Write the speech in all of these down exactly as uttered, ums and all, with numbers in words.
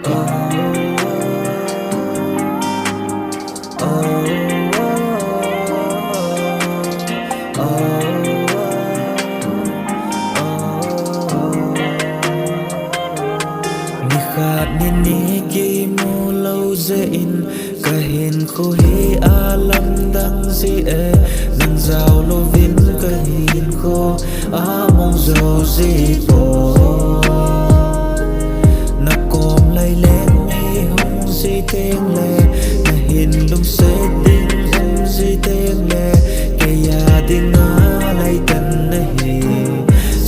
Nikhat nini kimu lou jeh in, kahinkho hi alamdang ji e. Nang jao louvin kahinkho among jou ji poi. Nakom lai leng mi hung ji teng le, nahin lungset ding um ji teng le, kei a dinga laitan nahi.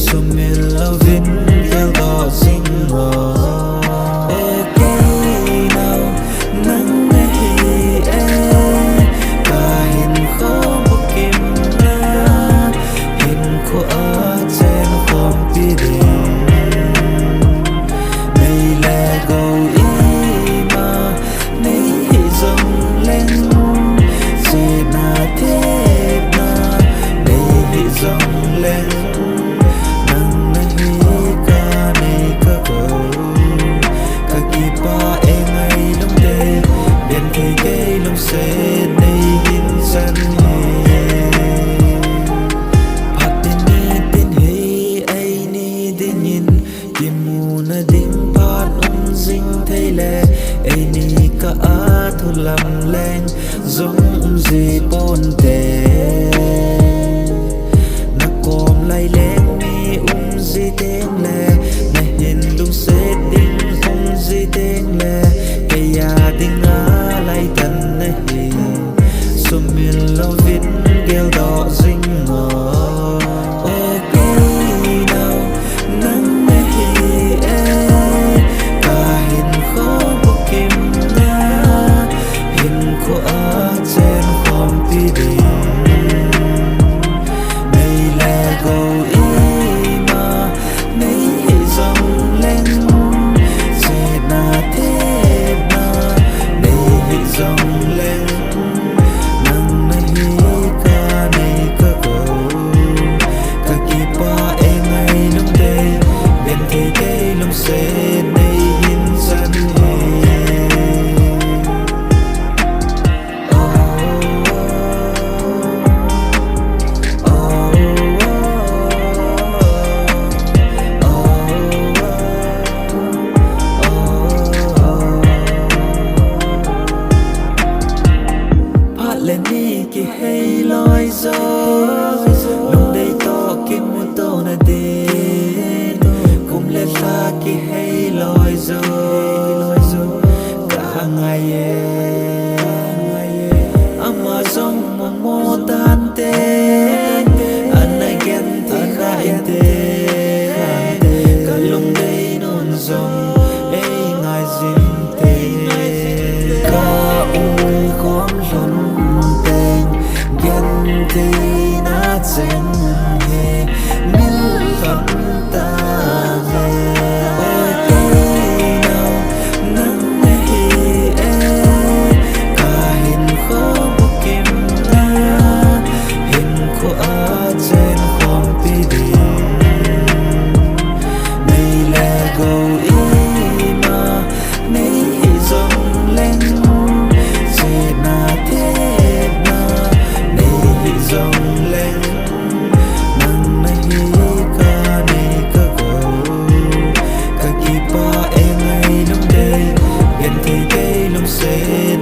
Sumil louvin geldoh jing o. O kei nao, nang nahi e, kahinkho bukim na, hinkho a chen khompi ding. Nei le gou ima nei hi jong leng, chena thepna nei hi jong leng, nang nahi ka nei ka gou. Kakipah e ngailutna, genthei kei lungset nei hin chan e. Phat tin ni tin hei eini dingin, kimuna ding phat um jing thei le, eini kah a thu lamleng jong um ji ponte. Nakom lai leng mi um ji teng le, nahin lungset ding um ji teng le, kei a dinga laitan nahi. Sumil louvin geldoh jing o. O kei nao, nang nahi e, kahinkho bukim na, hinkho a chen khompi ding. Nei le gou ima nei hi jong leng, chena thepna nei hi jong leng, nang nahi ka nei ka gou. Kakipah e ngailutna, genthei kei lungset nei hin chan e. Phat le ni kihei loi jo, lungdei toh kimuto na din. Kum le lha kihei loi jo, ka ngai e. Ama jong mamo tante, ana genthei na inte. Ka lungdei nun jong ei ngai jing te. Ka ui khom lhon teng, genthei na cheng hi mil lhon ta nge. O kei nao, nang nahi e, kahinkho bukim na, hinkho a chen khompi ding. Nei le gou ima nei hi jong leng, chena thepna nei hi jong leng, nang nahi ka nei ka gou. Kakipah e ngailutna, genthei kei lungset